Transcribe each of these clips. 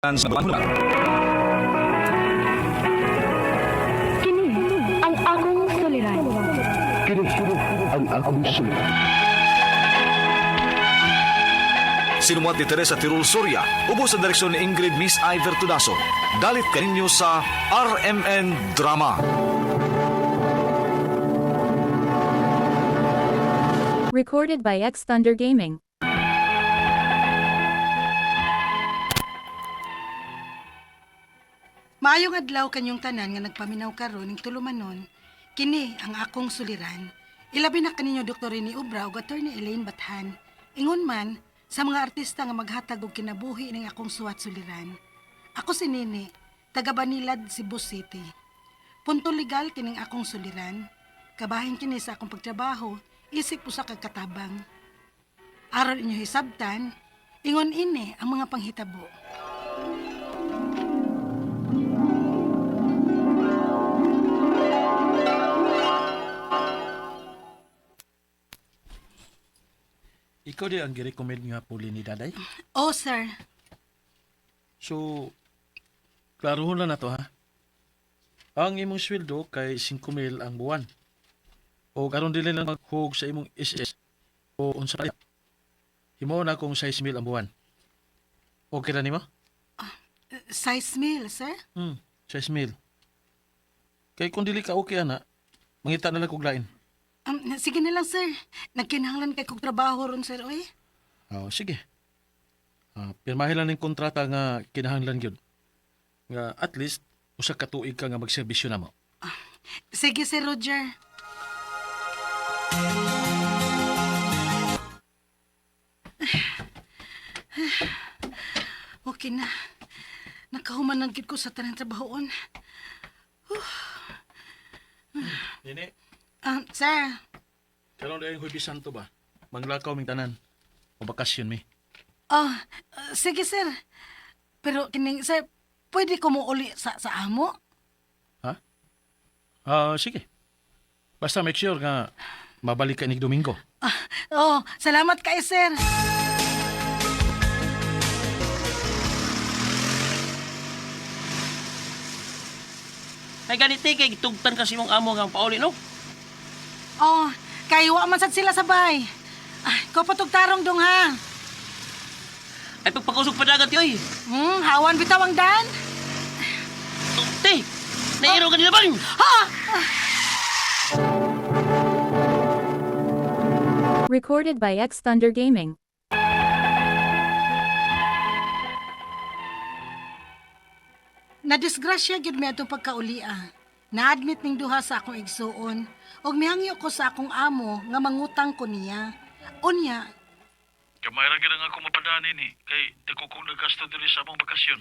Kini ang akong suliran. Kini ang akong suliran. Sinumat ni Teresa Tirul Soria, ubos sa direksyon ni Ingrid Miss Iver Tudaso. Dalit kaninyo sa RMN Drama. Recorded by X Thunder Gaming. Maayong adlaw kanyong tanan nga nagpaminaw karon ning tulumanon, kini ang akong suliran. Ilabi na kaninyo Dr. Rene Obra ug Attorney Elaine Bathan. Ingon man sa mga artista nga maghatag og kinabuhi ning akong suwat suliran. Ako si Nini, taga Banilad, Cebu City. Punto legal kining akong suliran. Kabahin kini sa akong pagtrabaho, isip usa ka katabang. Aron inyo hisabtan, ingon ini ang mga panghitabo. Ikaw di ang girecommend nga puli ni Daday. Oh, sir. So, klarohon lang na to ha. Ang imong sweldo kay 5,000 ang buwan. O karon dili lang maghug sa imong SS o unsa pa. Himo na kung 6,000 ang buwan. Okay ra nimo? Size meal, sir. 6,000. Kay kung dili ka okay ana, mangita na lang kog lain. Sige na lang, sir. Nagkinahanglan kay kog trabaho ron, sir, oy. Oh, sige. Pirmahin lang ning kontrata nga kinahanglan gyud. Nga at least usa ka tuig ka nga magserbisyo namo. Sige, Sir Roger. Okay na. Nakahuman na gid ko sa tanang trabahoon. Nini, Sir, karon dayong Huwebes Santo ba? Manglakaw ming tanan. O bakasyon mi. oh, sige, sir. Pero kining, sir, pwede ko mo uli sa amo? Ha? Sige. Basta make sure nga mabalik ka nig Domingo. Ah, oh, salamat kay sir. Ay ganiti kay gitugtan kasi mong amo nga pauli no. Oh, kay wa man sad sila sabay. Ah, ko patog tarong dong ha. Ay pagpakusog pa dagat yoy. Hawan bitaw ang dan. Te, nairo ka nila bang? Ha! Recorded by X Thunder Gaming. Nadisgrasya gyud mi atong pagkaulia. Na-admit ning duha sa akong igsuon ug mihangyo ko sa akong amo nga mangutang ko niya. Unya, Gamay ra gyud ang ako mapadani ni kay dako kong nagasto diri sa among bakasyon.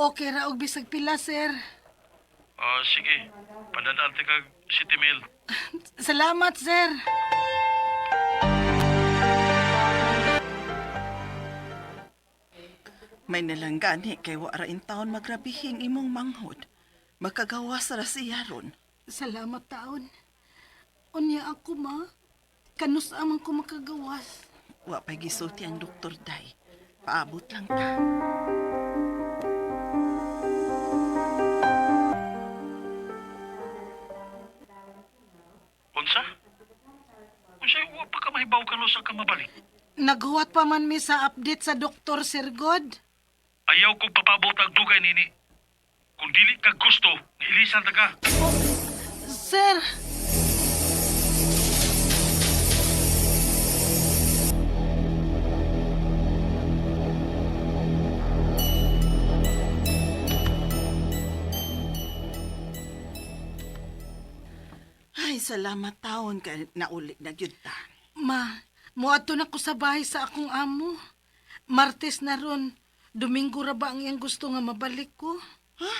Okay ra og bisag pila, sir. Sige. Padadaan ta kag City Mail. Salamat, sir. May nalanggani kay wa ra in taon magrabihing imong manghod. Makagawas ra siya ron. Salamat taon. Unya ako ma. Kanus amang ko makagawas. Wa pa'y gisulti ang doktor day. Paabot lang ta. Unsa? Unsa wa pa ka mahibaw kanu sa ka mabalik? Naghuwat pa man mi sa update sa doktor, Sir God. Ayaw kong papabot ang dugay nini. Kung dili ka gusto, ilisan ta ka. Sir, Ay, salamat taon kay nauli na gyud ta. Ma, muadto na ko sa bahay sa akong amo. Martes na ron. Domingo ra ba ang iyang gusto nga mabalik ko? Ha?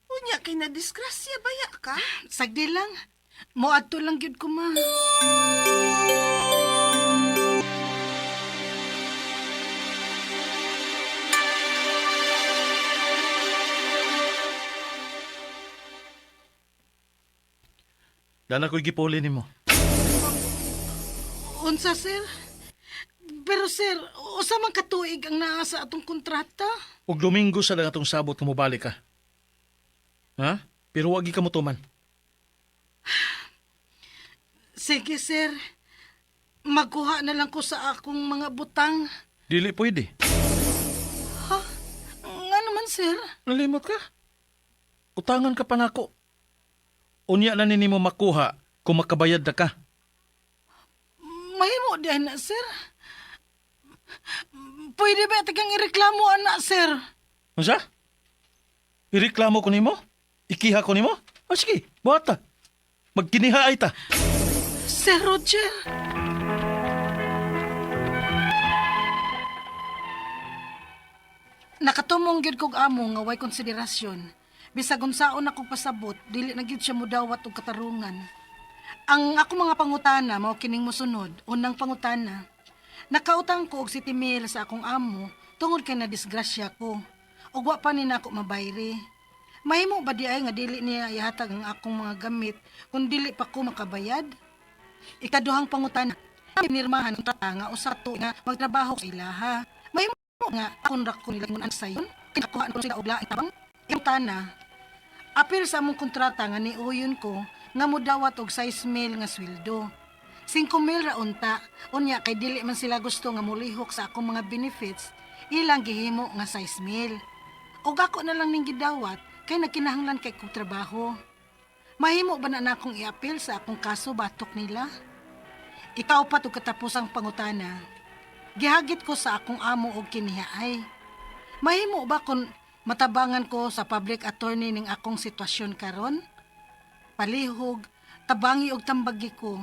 Unya kay na disgrasya baya ka? Sagdi lang. Muadto lang gyud ko, ma. Dana ko'y gipuli nimo. Unsa, sir? Pero Pero sir, usa man katuig ang naa sa atong kontrata? Ug Domingo sa lang atong sabot nga mobalik ka. Ha? Pero wag ka motuman. Sige sir, magkuha na lang ko sa akong mga butang. Dili pwede. Ha? Nga naman sir? Nalimot ka? Utangan ka pa nako. Unya na nini mo makuha kung makabayad na ka. Mahimo di na sir. Pwede ba tagang ireklamo ana sir? Unsa? Ireklamo ko nimo? Ikiha ko nimo? O sige, buhat ta. Magkiniha ay ta. Sir Roger. Nakatumong gyud kog amo nga way konsiderasyon. Bisag unsaon akong pasabot, dili na gyud siya mudawat og katarungan. Ang ako mga pangutana mao kining mosunod. Unang pangutana. Nakautang ko og 7 mil sa akong amo tungod kay nadisgrasya ko. Ug wa pa ni nako mabayri. Mahimo ba di ay nga dili niya ihatag ang akong mga gamit kung dili pa ko makabayad? Ikaduhang pangutana, pinirmahan ang trata nga usa to nga magtrabaho sa ilaha. Mahimo nga akon ra ko nila ingon sayon, kinakuha ko sila og laing tabang. Iyang tana, apil sa among kontrata nga niuyon ko nga modawat og 6 mil nga sweldo. 5 mil ra unta, unya kay dili man sila gusto nga mulihok sa akong mga benefits, ilang gihimo nga 6 mil. Og ako na lang ning gidawat kay nagkinahanglan kay kog trabaho. Mahimo ba na nakong iapil sa akong kaso batok nila? Ikaw pa og katapusang pangutana. Gihagit ko sa akong amo og kinihaay. Mahimo ba kung matabangan ko sa public attorney ning akong sitwasyon karon? Palihog, tabangi og tambagi ko.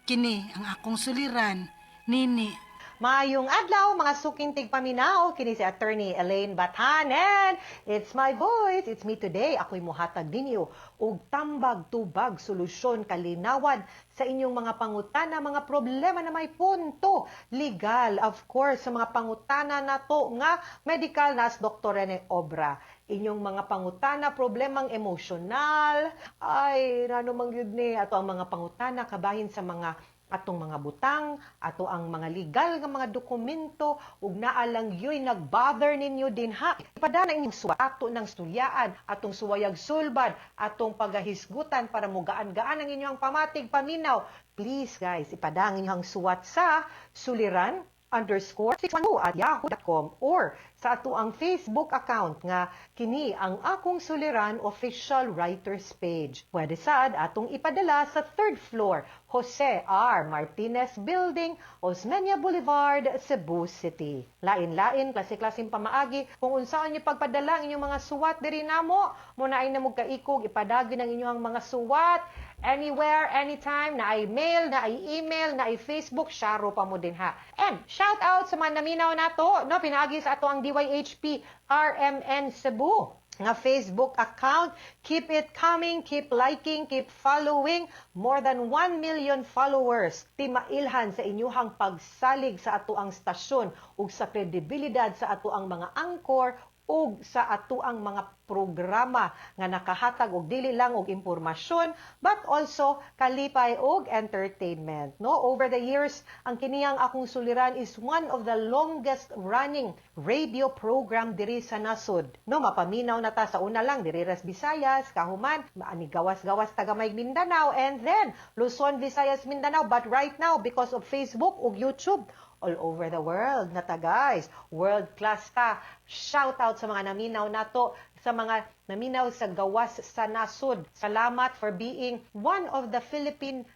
Kini ang akong suliran, nini. Maayong adlaw mga suking tigpaminaw, kini si Attorney Elaine Bathan and it's my voice, it's me today. Ako'y muhatag ninyo og tambag tubag solusyon kalinawan sa inyong mga pangutana, mga problema na may punto legal, of course, sa mga pangutana nato nga medical nas Dr. Rene Obra. Inyong mga pangutana, problemang emosyonal, ay, rano man gyud ni ato ang mga pangutana kabahin sa mga atong mga butang, ato ang mga legal nga mga dokumento, ug naa lang yo'y nag-bother ninyo dinha. Ipadana inyong suwa, ato ng sulyaan, atong suwayag sulbad, atong pagahisgutan para mugaan-gaan ang inyong pamatig paminaw. Please guys, ipada ang inyong suwat sa suliran_612@yahoo.com or sa ato ang Facebook account nga kini ang Akong Suliran Official Writers Page. Pwede sad atong ipadala sa third floor, Jose R. Martinez Building, Osmeña Boulevard, Cebu City. Lain-lain, klase-klaseng pamaagi kung unsaon niyo pagpadala ang inyong mga suwat diri namo, muna ay namog kaikog ipadagin ang inyong mga suwat anywhere, anytime, na ay mail, na ay email, na ay Facebook, sharo pa mo din ha. And shout out sa mga naminaw nato, no, pinaagi sa ato ang DYHP RMN Cebu nga Facebook account. Keep it coming, keep liking, keep following. More than 1 million followers. Timailhan sa inyuhang pagsalig sa ato ang stasyon ug sa kredibilidad sa ato ang mga anchor ug sa atuang mga programa nga nakahatag og dili lang og impormasyon but also kalipay og entertainment, no? Over the years, ang kiniyang Akong Suliran is one of the longest running radio program diri sa nasod, no? Mapaminaw na ta sa una lang diri ras Visayas, kahuman maani gawas-gawas taga may Mindanao, and then Luzon, Visayas, Mindanao, but right now, because of Facebook ug YouTube, all over the world na ta guys. World class ta. Shout out sa mga naminaw nato, sa mga naminaw sa gawas sa nasod. Salamat for being one of the Filipino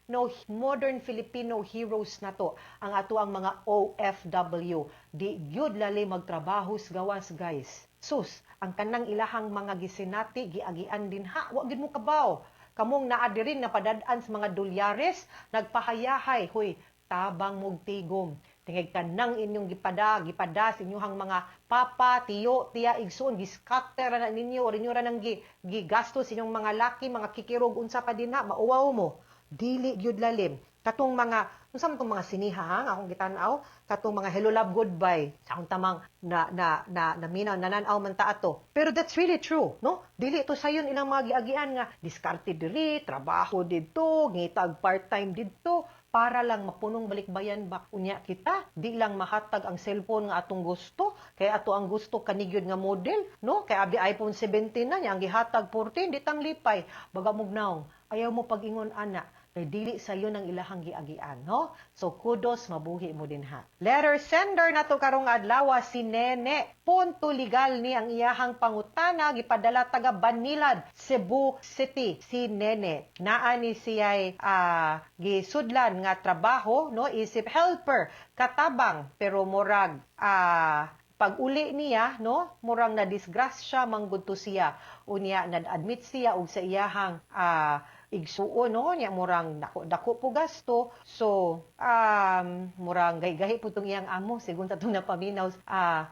modern Filipino heroes nato. Ang ato ang mga OFW. Di gyud lali magtrabaho sa gawas guys. Sus, ang kanang ilahang mga gisinati giagian din ha. Wa gyud mo kabaw. Kamong naa diri na padad-an sa mga dolyares, nagpahayahay, huy, tabang mog tigom. Tingay kanang inyong gipada, gipada sa inyong mga papa, tiyo, tiya, igsoon, giskatter na ninyo, or inyo ra nang gigastos inyong mga laki, mga kikirog, unsa pa din ha, mauwaw mo. Dili gyud lalim. Katong mga, unsa man tong mga siniha ha, nga akong gitan-aw, katong mga hello love goodbye, sa akong tamang na na na naminaw nananaw man ta ato. Pero that's really true, no? Dili ito sayon ilang mga giagian nga diskarte diri, trabaho didto, ngitag part-time didto. Para lang mapunong balikbayan ba unya kita, di lang mahatag ang cellphone nga atong gusto, kay ato ang gusto kanigyod nga model, no? Kay abi iPhone 17 na niya ang gihatag 14, di tamlipay, baga mugnaong. Ayaw mo pag-ingon ana kay dili sayo ng ilahang giagian, no? So kudos, mabuhi mo din ha. Letter sender na to karong adlaw si Nene. Punto legal ni ang iyahang pangutana, gipadala taga Banilad, Cebu City, si Nene. Naa ni siya'y gisudlan nga trabaho, no, isip helper, katabang, pero murag pag-uli niya, no, murang na disgrasya manggod to siya. Unya na-admit siya og sa iyahang igsuon, no, nya murang dako dako po gasto, so murang gahi-gahi po tong iyang amo sigon sa tong napaminaw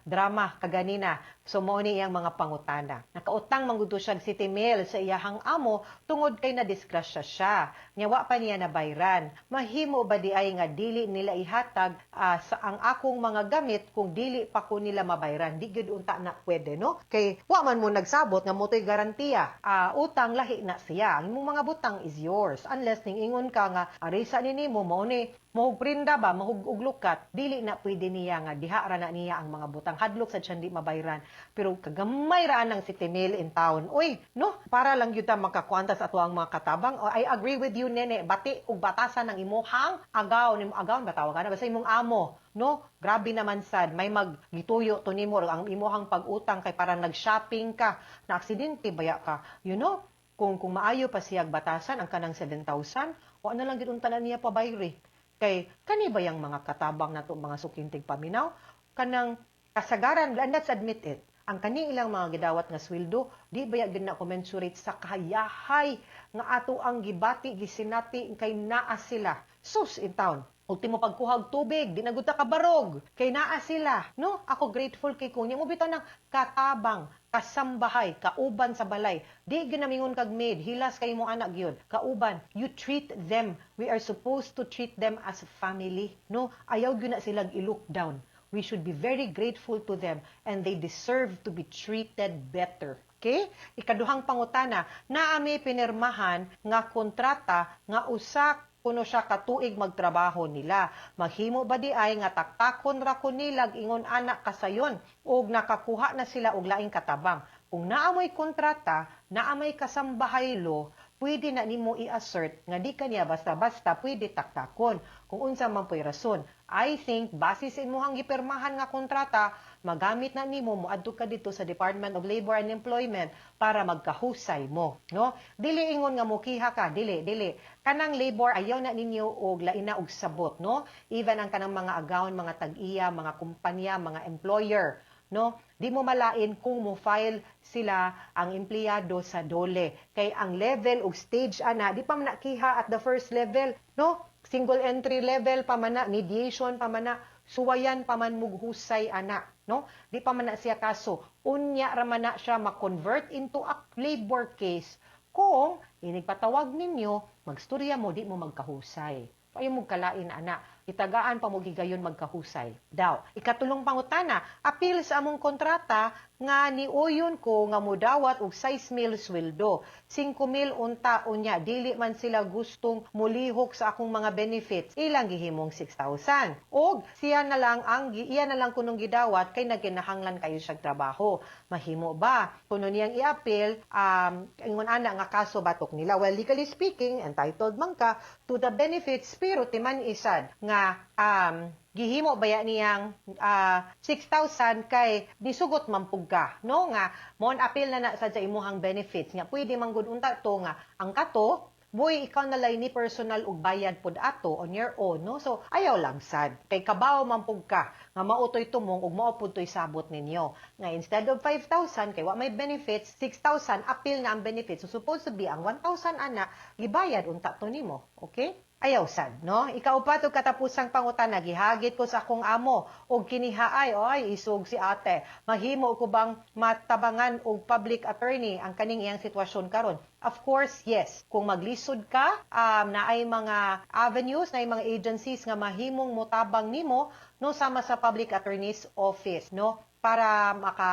drama kaganina. So mao ni iyang mga pangutana. Nakautang man gud to siya City Mail sa iyahang amo tungod kay na disgrasya siya nya wa pa niya nabayran. Mahimo ba di ay nga dili nila ihatag sa ang akong mga gamit kung dili pa ko nila mabayran? Di gyud unta na pwede, no, kay wa man mo nagsabot nga mo to'y garantiya. Utang lahi na siya. Ang imong mga butang is yours unless ning ingon ka nga arisa ni nimo, mao ni mahug prinda ba, mahug og lukat, dili na pwede niya nga diha ra na niya ang mga butang, hadlok sa siya di mabayran. Pero kagamay ra ang City Mail in town, uy, no, para lang gyud ta makakuanta sa ato ang mga katabang. Oh, I agree with you, Nene, bati og batasan ang imuhang agaw nimo, agaw ba tawag ana, basta imong amo, no? Grabe naman sad may maggituyo to nimo ang imuhang pag-utang kay para nag-shopping ka, na aksidente baya ka. Kung maayo pa siyag batasan ang kanang 7,000, wa na lang gid unta na niya pabayri. Kay kani ba yang mga katabang nato, mga sukintig paminaw, kanang kasagaran, and let's admit it, ang kaning ilang mga gidawat nga sweldo, di ba gyud na commensurate sa kahayahay nga ato ang gibati, gisinati kay naa sila. Sus in town. Ultimo pagkuha og tubig, di na gud ta kabarog kay naa sila, no? Ako grateful kay ko mo bitaw ng katabang, kasambahay, kauban sa balay. Di gyud namingon kag maid, hilas kay mo anak gyud. Kauban, you treat them. We are supposed to treat them as family, no? Ayaw gyud na sila i-look down. We should be very grateful to them and they deserve to be treated better. Okay? Ikaduhang pangutana, naa mi pinirmahan nga kontrata nga usa kuno siya katuig magtrabaho nila. Maghimo ba di ay nga taktakon ra ko nilag ingon anak kasayon og nakakuha na sila og laing katabang? Kung naa mo'y kontrata, naa may kasambahay lo, pwede na nimo i-assert nga di kaniya basta-basta pwede taktakon kung unsa man po'y rason. I think base sa imuhang gipirmahan nga kontrata, magamit na nimo moadto ka dito sa Department of Labor and Employment para magkahusay mo, no? Dili ingon nga mokiha ka, dili, dili. Kanang labor ayaw na ninyo og lain na og sabot, no? Even ang kanang mga agawon, mga tag-iya, mga kumpanya, mga employer, no? Di mo malain kung mo file sila ang empleyado sa DOLE. Kay ang level ug stage ana, di pa man nakiha at the first level, no? Single entry level pa man na, mediation pa man na, suwayan pa man mughusay ana, no? Di pa man na siya kaso. Unya ra man na siya ma-convert into a labor case kung inigpatawag ninyo, magstorya mo, di mo magkahusay. Ayaw mo kalain ana. Itagaan pa mo gigayon magkahusay. Daw. Ikatulong pangutana, apil sa among kontrata nga niuyon ko nga mudawat og 6 mil sweldo. 5 mil unta unya dili man sila gustong mulihok sa akong mga benefits. Ilang gihimong 6,000. Og siya na lang ang iya na lang kunong gidawat kay nagkinahanglan kayo siyang trabaho. Mahimo ba kuno niyang iapil ingon ana nga kaso batok nila? Well, legally speaking, entitled man ka to the benefits, pero timan isad nga gihimo baya niyang 6,000 kay nisugot man pug ka, no, nga mon appeal na na sad sa imuhang benefits nga pwede man gud unta to nga ang kato boy ikaw na lay ni personal og bayad pod ato on your own, no? So ayaw lang sad kay kabaw man pug ka nga mao toy tumong ug mao pud toy sabot ninyo nga instead of 5,000 kay wa may benefits, 6,000, appeal na ang benefits, so supposed to be ang 1,000 ana gibayad unta to nimo, okay? Ayaw sad, no? Ikaw pa to katapusang pangutana, gihagit ko sa akong amo og kinihaay, oy, isog si ate. Mahimo ko bang matabangan og public attorney ang kaning iyang sitwasyon karon? Of course, yes. Kung maglisod ka, naay mga avenues, naay mga agencies nga mahimong motabang nimo, no, sama sa public attorney's office, no? Para maka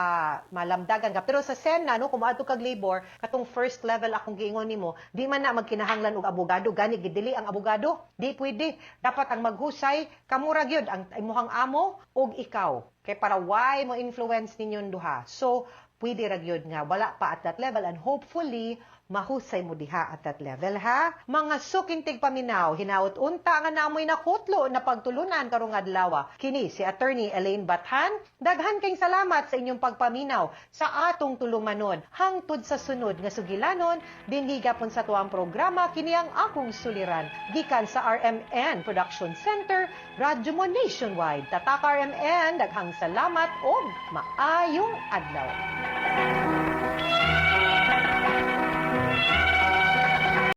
malamdagan ka. Pero sa SENA, no, kung moadto kag labor, katong first level akong giingon nimo, di man na magkinahanglan og abogado, gani gidili ang abogado, di pwede. Dapat ang maghusay kamura gyud ang imuhang amo ug ikaw. Kay para why mo influence ninyong duha. So, pwede ra gyud nga wala pa at that level and hopefully mahusay mo diha at that level, ha. Mga suking tigpaminaw, hinaot unta nga namoy nakutlo na pagtulunan karong adlaw. Kini si Attorney Elaine Bathan. Daghan kayong salamat sa inyong pagpaminaw sa atong tulumanon. Hangtod sa sunod nga sugilanon, dinhi gapon sa tuang programa, kini ang akong suliran. Gikan sa RMN Production Center, Radyo Mo Nationwide. Tatak RMN, daghang salamat og maayong adlaw.